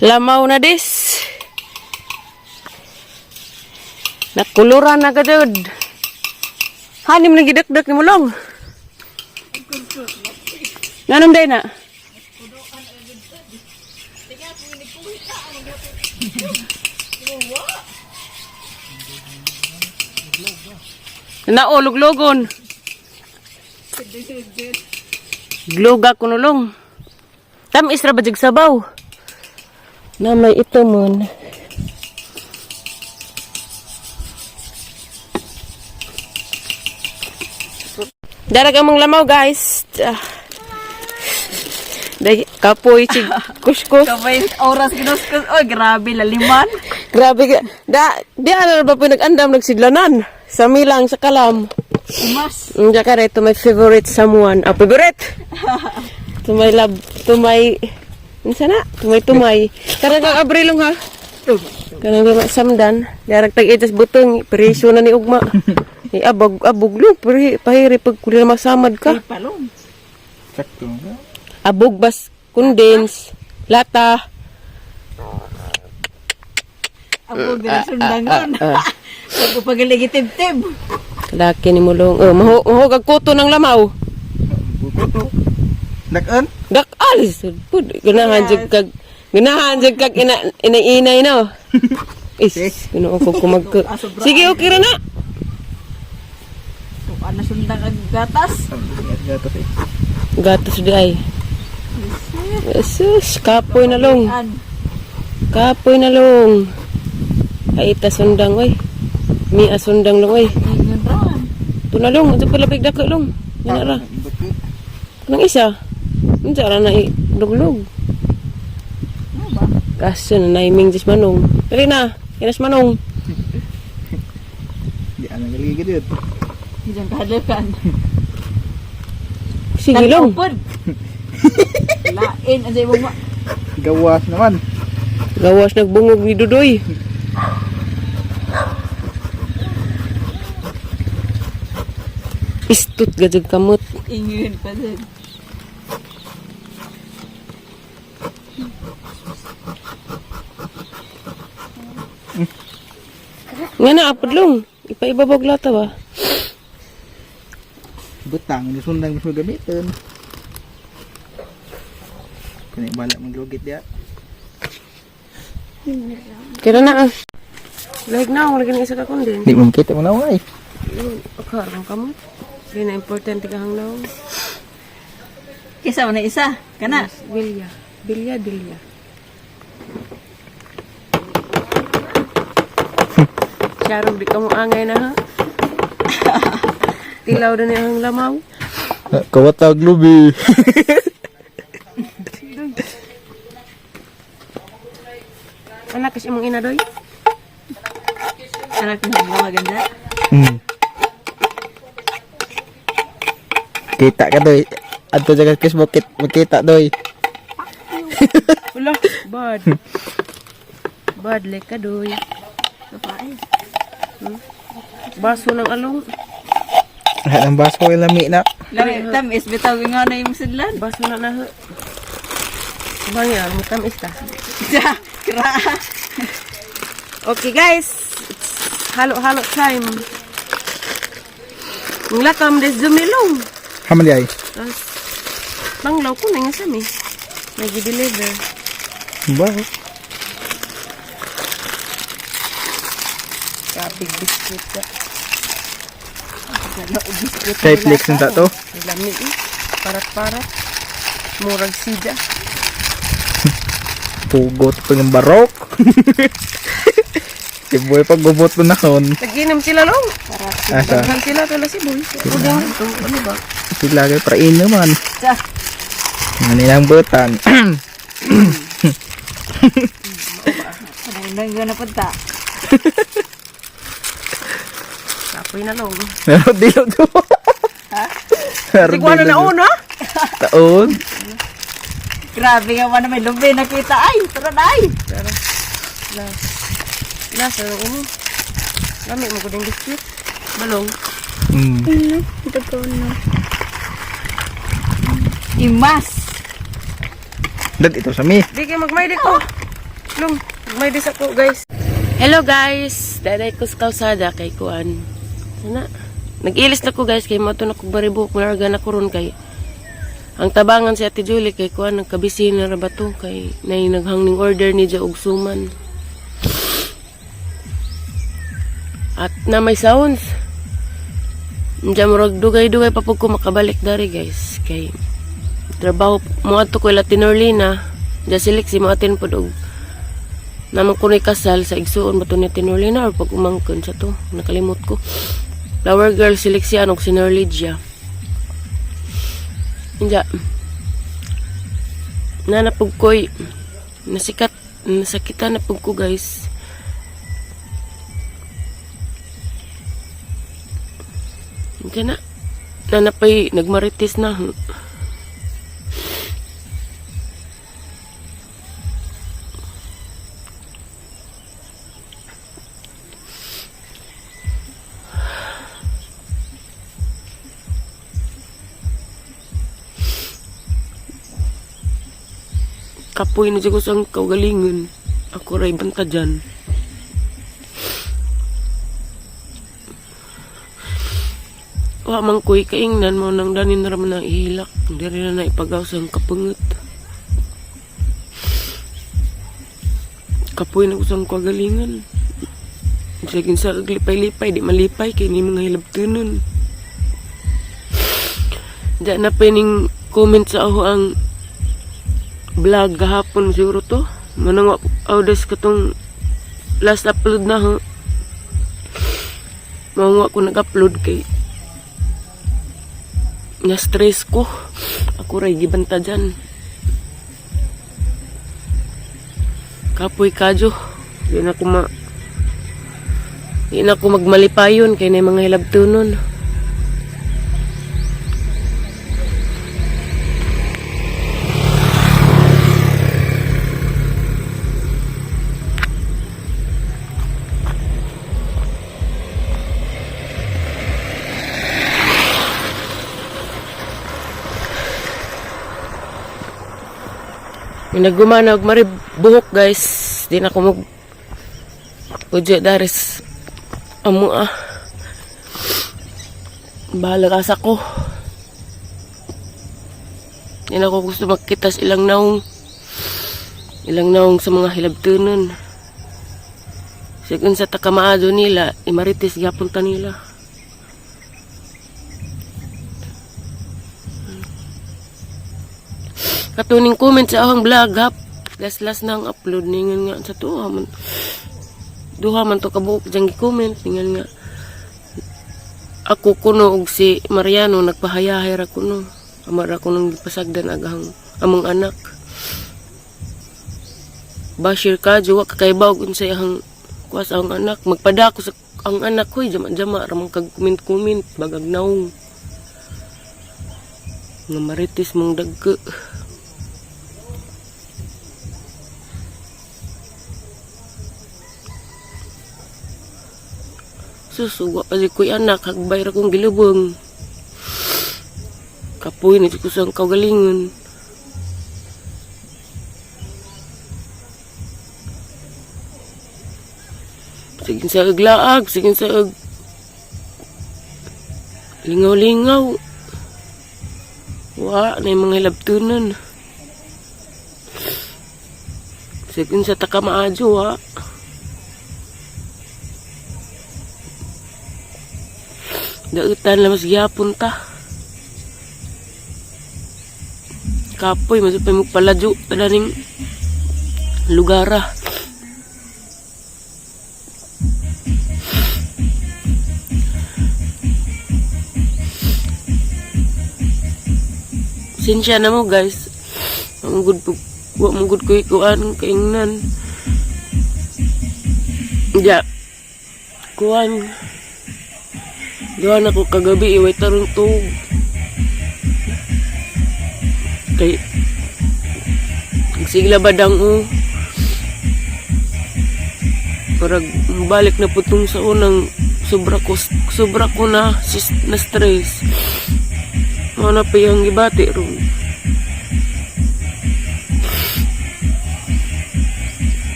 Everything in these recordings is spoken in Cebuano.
Lamaw na dis. Nakuluran na ka jud. Hanim na gidakdak ni mulong. Nganom day na? Nao, luglogon. Gluga kunulong. Tamis ra ba jig sabaw? Na may ito mon. Darag among lamaw, guys. Ah. Day kapoy sig kuskus. Kamay oras ginuskus. Oy, grabe laliman. Grabe ka. Da di ano ba po nag-andam nagsidlanan sa milang sa kalam. Mas. Diyan ka to my favorite someone. Ah, favorite! To my love, to my, ano na? To my tumay. Karang kang abrilong ha? Kanang lima samdan. Darag tag ijas butong, presyo na ni Ugma. Ni abog, abog lo, pero pahiri pag kuli na masamad ka. Palong. Sakto. Abog bas, kondens, lata. Ako gina sundangon. Ah. Pag pagaligitib-tib. Laki ni mulong. Oh, maho, maho, kuto ng lamaw. Bukuto. Dakan? Dak alis. Pud ganahan jud kag ganahan jud kag ina inay-inay no. Is Ginoo ko kumag. Sige, okay ra na. Tuka na sundang ang gatas. Gatos eh. Gatos di ay. Jesus, kapoy na long. An. Kapoy na long. Ay ita sundang oy. Mi asundang long oy. Ingon ra. Tunalong, ito pala big dako long. Ngana ra. Kanang isa. Unsa ra na duglog. Ano ba? Kaso na naiming dis manong. Dali na, kinas manong. Di ana galigi gid. Diyan kahadlukan. Sige long. Pod. Lain ang imong ma. Gawas naman. Gawas nagbungog ni Dudoy. Istut gajud kamot. Ingon pa din. Nga na apadlong. Ipaibabog lata ba? Butang ni sundang mismo gamiton. Kani bala mong lugit dia. Kira na ah. Like na, lagi na isa ka kundi. Di mo kita mo na ay. Pagkarong kamot. Di na importante ka hang naong. Kisa man na isa. Kana. Bilya. Bilya, bilya. Siyarong di ka mo angay na ha. Tilaw na niya ang lamaw. Kawatag lubi. Anak kasi imong ina doy. Anak na mga maganda. Kita ka doy. Adto sa Facebook makita doy. Wala, bad. Bad like ka doy. Babae. Baso ng along. Lahat ng baso ay lami na. Lami tamis bitaw nga na imong sudlan. Baso na na. Bangya, mutamis ta. Ja, kra. Okay guys, it's halo-halo time. Ang lakam des dumilong. Haman di ay. Tapos, banglaw ko na nga sa mi. Nag-deliver. Ba. Kapig biscuit ka. Kay flex na to. Ang Lami eh. Parat-parat. Murag sida. Pugot pa ng barok. Si boy pag gubot mo na kon. Naginom sila long. Asa? Daghan sila tala si boy. Udang ito. Ano ba? Sila kay prain naman. Ja. Ano nilang butan. Nang na punta. Kapoy na long. Meron dilo do. Ha? Meron Siguro na dilo do. una. Taon. Grabe nga man may lubi nakita ay. Tara na ay. Pero, last. Last, ano ini? Lami mo ko din biscuit. Balong. Imas. Dad ito sa mi. Di kayo magmay di ko. Long, may dis ako, guys. Hello, guys. Daday ko sa kalsada kay kuan. Sana. Nag-ilis na ko, guys, kay mato na ko baribok. Malarga na ko ron kay ang tabangan si Ate Julie kay kuan nagkabisi na ra ba to kay nay naghangning order ni ja og suman. At na may sounds. Diyan murag dugay-dugay pa pud ko makabalik dari, guys, kay trabaho mo adto ko ila Tinorlina. Diya silik si mo atin pod og naman ko kasal sa igsuon ba to ni Tinorlina or pag umangkon sa to, nakalimot ko. Flower girl sileksiyan og si Norlidia. Inja. Nanapog ko'y nasikat, nasakitan na pug ko, guys. Inja na. Nanapay, nagmaritis na. Kapoy na siya ko sa kaugalingon. Ako ray banta dyan. Wa man ko'y kaingnan mo nang danin na raman ang ihilak. Diri na na ipagaw sa kapungot. Kapoy na ko sa kaugalingon. Sige sa lipay-lipay, di malipay kay ni mga hilabtunon. Diyan na pa ning comment sa ako ang vlog gahapon siguro to. Manang audas katong last upload na ho. Mao ko nag-upload kay na-stress ko. Ako ray gibanta dyan. Kapoy kadyo. Di na ako magmalipayon kay na mga hilabtunon. May nagumana og mari buhok, guys. Di na ko mag Pudyo daris amo ah. Bahala ka sa ko. Di na ko gusto magkita sa ilang naong. Ilang naong sa mga hilabtunon. Sigun sa takamaado nila, imaritis gyapon ta nila. Katuning comment sa akong vlog hap. Last na ang upload ningon nga sa tuwa man. Duha man to kabuok diyang gi-comment ningon nga ako kuno og si Mariano nagpahayahay ra kuno. Ama ra kuno gipasagdan agahang among anak. Bashir ka wa ka kaybaw unsay ahang kuwas ang anak magpadako sa ang anak hoy, jama-jama ra man kag comment-comment bagag naong nga marites mong dagko. Susuwa pa si kuy anak, hagbay ra kong gilubong. Kapoy na ko sa kaugalingon. Sige sa aglaag, sige sa ag lingaw-lingaw. Wa na yung mga hilabtunan. Sige sa takamaadyo, wa. Dautan lang mas gyapon ta. Kapoy, mas pa mo paladyo ning lugara. Sinsya na mo, guys. Ang good po, wa mo good ko ikuan kaingnan. Ja. Kuan. Gawa na ko kagabi, iway tarong tug. Kay, sigla badang o. Parag, balik na putong sa unang sobra ko na, na stress. Mao na pa yung gibati ron.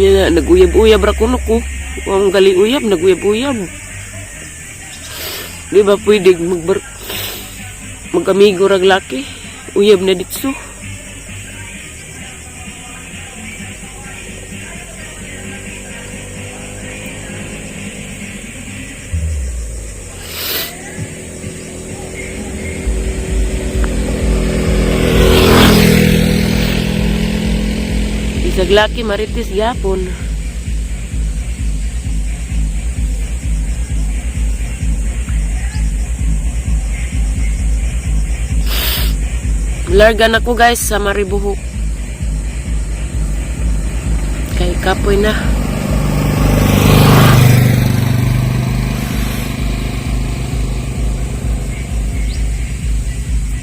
Yan na, naguyab-uyab ra kuno ko. Ang gali uyab, naguyab-uyab. Di ba pwede magbar mag-amigo rag laki? Uyab na ditso. Isag laki maritis gyapon. Larga na ko guys sa Maribuhok. Kay kapoy na.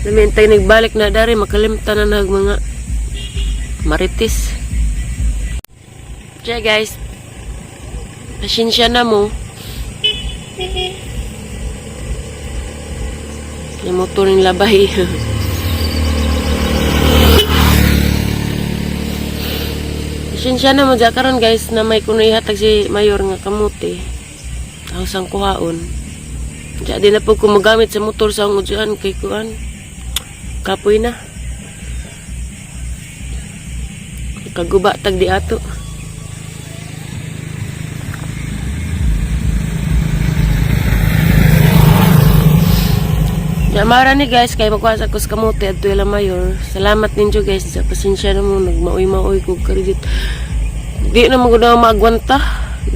Namintay nagbalik na dari makalimtan na nag mga maritis. Kaya guys, pasensya na mo. Yung motor ng labay. Pasensya na mo dyan karon guys na may kuno ihatag si Mayor nga kamote. Tapos ang kuhaon. Diyan din na po kumagamit sa motor sa akong udyoan kay kuan. Kapoy na. Kaguba tag di ato. Yamara ni guys, kay magkuha sa kus kamote at tuwila mayor. Salamat ninyo guys sa pasensya na mo, nagmaoy-maoy ko kredit. Di na mo na maagwanta.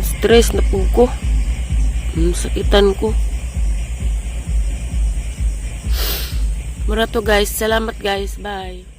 Stress na po ko. Sakitan ko. Mura to guys. Salamat guys. Bye.